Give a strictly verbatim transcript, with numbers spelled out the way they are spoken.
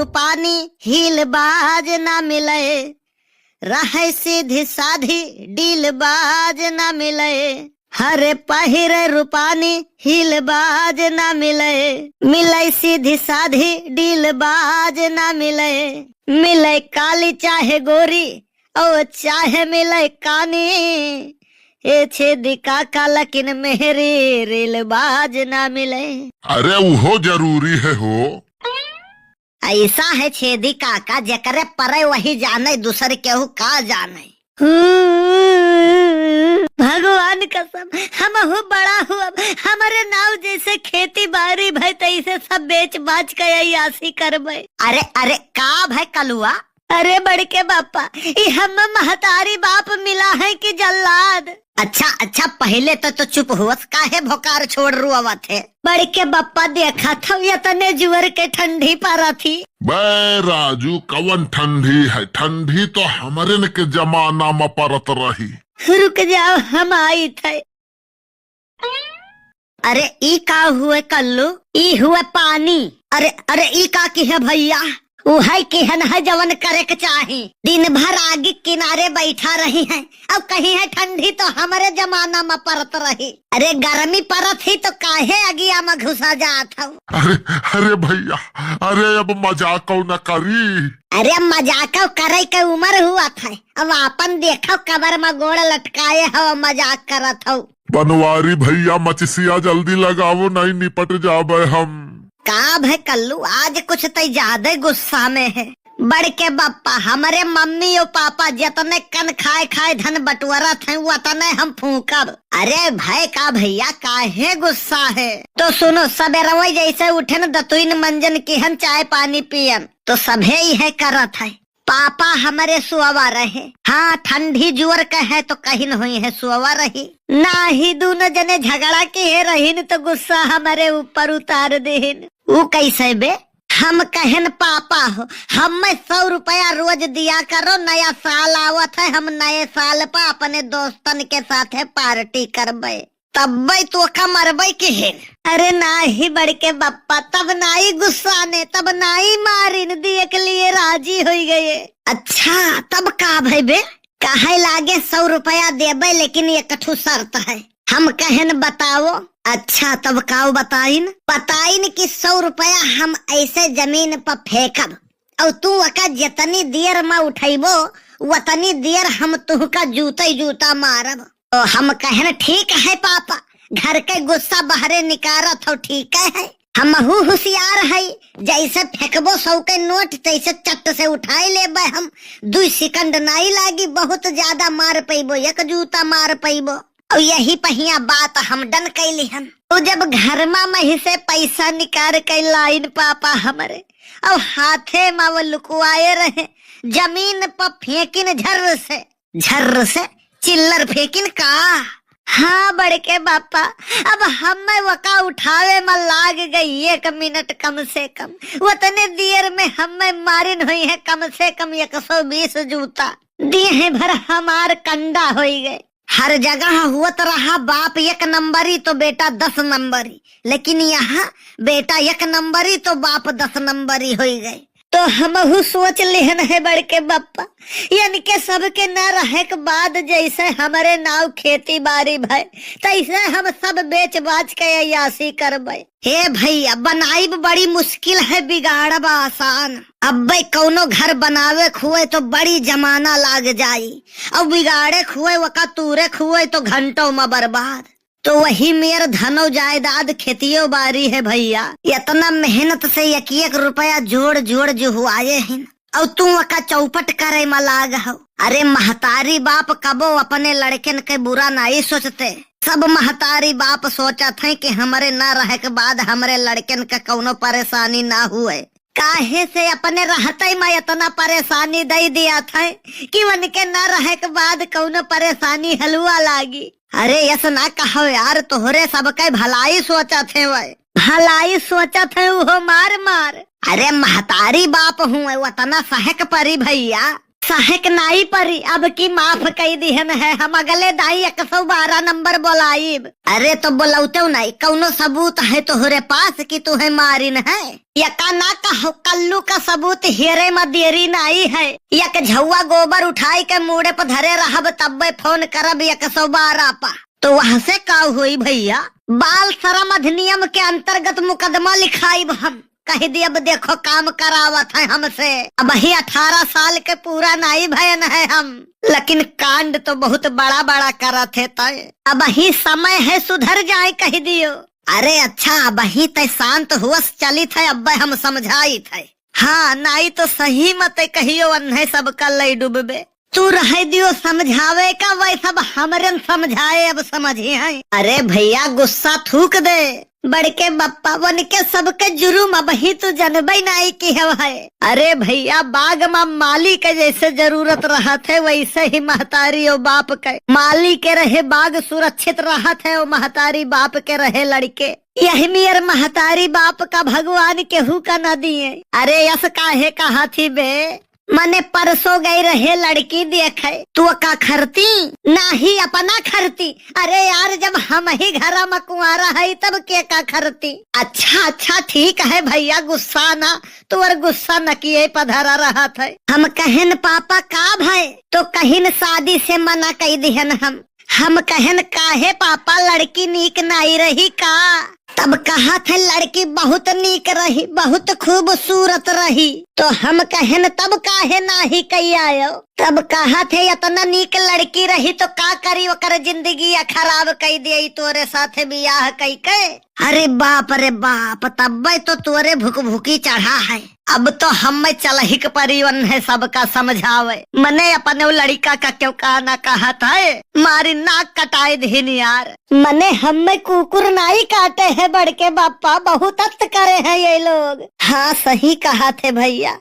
पानी हील बाज ना मिले, रहे सीधी साधी डील बाज ना मिले। हरे पहिरे रूपानी हील बाज ना मिले, मिले सीधी साधी डील बाज ना मिले। मिले काली चाहे गोरी, ओ चाहे मिले कानी, ए छेदी काका लेकिन मेहरी रील बाज ना मिले। अरे उहो जरूरी है हो। ऐसा है छेदी काका, जेकरे परे वही जाने, दूसर केहू का जाने। हम्म, भगवान कसम, हमहू बड़ा हुअब, हमरे नाव जैसे खेती बारी भय, तैसे सब बेच बाच के अय्यासी करबे। अरे, अरे, का भय कलुआ? अरे बड़के बापा, ई हम महतारी बाप मिला है कि जल्लाद? अच्छा, अच्छा, पहिले तो, तो चुप हुअस, काहे भोकार छोड़ रुआवत है? बड़के बापा देखत हौ, यतने जुअर के ठंडी परत ही। बे राजू, कवन ठंडी है? ठंडी तो हमरेन के जमाना में परत रही। रुक जाओ, हम आइत है। अरे ई का हुए कल्लू? ई हुए पानी। अरे, अरे ई का किहे भइया? उहै किहन है जवन करे के चाही। दिन भर आगी किनारे बैठा रही हैं, अब कही है ठंडी तो हमरे जमाना में परत रही। अरे गर्मी परत ही तो काहे अगिया में घुसा जात हौ? अरे, अरे भइया, अरे अब मजाक न करी। अरे मजाक करे के उमर हुअत है, अब आपन देखो कबर में गोड़ लटकाए हौ, मजाक करत हौ। बनवारी भइया, मचिसिया जल्दी लगावो, नहीं निपट जाबे हम। का भय कल्लू, आज कुछ तई ज्यादा गुस्सा में है। बड़के बप्पा, हमरे मम्मी और पापा जितने कन खाए खाए धन बटोरत हैं, उतने हम फूंकब। अरे भय का भइया, काहे गुस्सा है? तो सुनो, सबेरवई जैसे उठन, दतुइन मंजन किहन, चाय पानी पियन, तो सभे इहे करत है। पापा हमरे सुअवा रहे। हाँ, ठंडी जुअर के है तो कहिन होइहैं सुअवा रही। नाही दूनो जने झगड़ा किहे रहिन तो गुस्सा हमरे ऊपर उतार दिहिन। ऊ कैसे बे? हम कहेन पापा हो, हमें सौ रुपया रोज दिया करो, नया साल आवत है, हम नए साल पर अपने दोस्तन के साथे पार्टी करबे। तब्बे तोका मरबे किहेन। अरे नाही बड़के बप्पा, तब नाई गुस्साने, तब नाई मारिन, दिए के लिए राजी होई गए। अच्छा, तब का भई बे? कहे लागे सौ रुपया देबे, लेकिन एक ठो शर्त है। हम कहेन बताओ। अच्छा, तब काओ बताइन? बताइन कि सौ रुपया हम ऐसे जमीन पर फेंकब, और तू ओका जितनी देर में उठैबो, उतनी देर हम तुहका जूते जूता मारब। तो हम कहन, "ठीक है पापा, घर के गुस्सा बहरे निकारत हो, ठीक है।" हमहू हुसियार है, जैसे फेंकबो सौ के नोट, तैसे चट से उठाई लेबे हम। दुई सेकंड नाई लागी, बहुत ज्यादा मार पैबो, एक जूता मार पैबो। और यही पहिया बात हम डन कैली हन। तो जब घर मा मही से पैसा निकार के लाइन पापा हमरे, और हाथे मा वो लुकवाए रहे, जमीन पर फेंकिन झर्र से, झर्र से चिल्लर फेंकिन का। हाँ बड़के बापा, अब हमें वका उठावे में लाग गई एक मिनट कम से कम। उतने देर में हमें मारिन होइहैं कम से कम एक सौ बीस जूता। देह भर हमार कंडा होई गए। हर जगह हुअत रहा बाप एक नंबरी तो बेटा दस नंबरी, लेकिन यहाँ बेटा एक नंबरी तो बाप दस नंबरी होई गए। तो हमहू सोच लेहन है बड़के बप्पा, इनके सबके न रहे के बाद जैसे हमरे नाव खेती बारी भय, तैसे हम सब बेच बाच के अय्यासी करबे। हे भैया, बनाइब बड़ी मुश्किल है, बिगाड़ब आसान। अब्बे कौनो घर बनावे खुए तो बड़ी जमाना लाग जाई, और बिगाड़े खुए, वका तूरे खुए तो घंटों में बर्बाद। तो वही मेर धनो जायदाद खेतियो बारी है भैया, इतना मेहनत से एक एक रुपया जोड़ जोड़ जुहुआए हिन, और तू वका चौपट करे में लाग हो। अरे महतारी बाप कबो अपने लड़कन के बुरा नाई सोचते। सब महतारी बाप सोचत हैं कि हमरे ना रहे के बाद हमरे लड़कन के कौनो परेशानी ना हुए। काहे से अपने रहते में इतना परेशानी दे दिया था कि उनके ना रहे के बाद कौनो परेशानी हलुआ लागी। अरे यस ना कहो यार, तोहरे सबके भलाई सोचत हैं वै। भलाई सोचत हैं उहो मार मार। अरे महतारी बाप हुए, उतना सहक परी भैया। सहक नाई परी, अब की माफ कई दिहन है हम, अगले दाई एक सौ बारह नंबर बोलाइब। अरे तो बोलौते नाई, कौनो सबूत है तोहरे पास कि तुहे मारिन है? यका ना कहो, कल्लू का सबूत हेरे में देरी नाई है। यक झौआ गोबर उठाई के मूड़े पर धरे रहब, तब्बे फोन करब एक सौ बारह पा। तो वहाँ से का होई भैया? बाल श्रम अधिनियम के अंतर्गत मुकदमा लिखाइब हम। कह दी, अब देखो काम करावत है हमसे। अबही अठारह साल के पूरा नाई भयन है हम, लेकिन कांड तो बहुत बड़ा बड़ा करत है तय। अबही समय है सुधर जाए कह दियो। अरे अच्छा, अबही तय शांत हुअस चलित है, अब्बे हम समझाइत है। हाँ, नाई तो सही मत कहियो, अन्हे सबका लई डूबबे। तू रह दियो समझावे का, वै सब हमरन समझाए, अब समझी हैं। अरे भैया गुस्सा थूक दे, बड़के बप्पा बन के सबके जुर्म अबही तू जनबे नाई की हव है। अरे भैया बाग मा माली के जैसे जरूरत रहत है वैसे ही महतारी और बाप के। माली के रहे बाग सुरक्षित रहत है और महतारी बाप के रहे लड़के। यही मेर महतारी बाप का भगवान केहू का न दिए। अरे यस काहे कहा थी बे? मने परसों गई रहे लड़की देखे, तू का खरती? नाही अपना खरती। अरे यार, जब हम ही घरा में कुंवारा है तब के का खरती? अच्छा अच्छा ठीक है भैया, गुस्सा ना, तोर गुस्सा न किए पधरा रहत है। हम कहन पापा का भय, तो कहिन शादी से मना कई दिहन हम। हम कहन काहे पापा, लड़की नीक नाई रही का? तब कहत है लड़की बहुत नीक रही, बहुत खूबसूरत रही। तो हम कहन तब काहे नाही कई आयो? तब कहत है इतना नीक लड़की रही तो का करी, ओकर जिंदगी या खराब कई दे तोरे साथे बियाह कई के। अरे बाप रे बाप, तब्बे तो तोरे भुकभुकी चढ़ा है। अब तो हम चलहिक परी ओन्हे सबका समझावे। मने अपने उ लड़िका का क्यों का ना कहत है, मारी नाक कटाए दिहिन यार। मने हम्मे कुकुर नाई काटे है बड़के बापा, बहुत अत करे हैं ये लोग। हाँ सही कहत है भैया।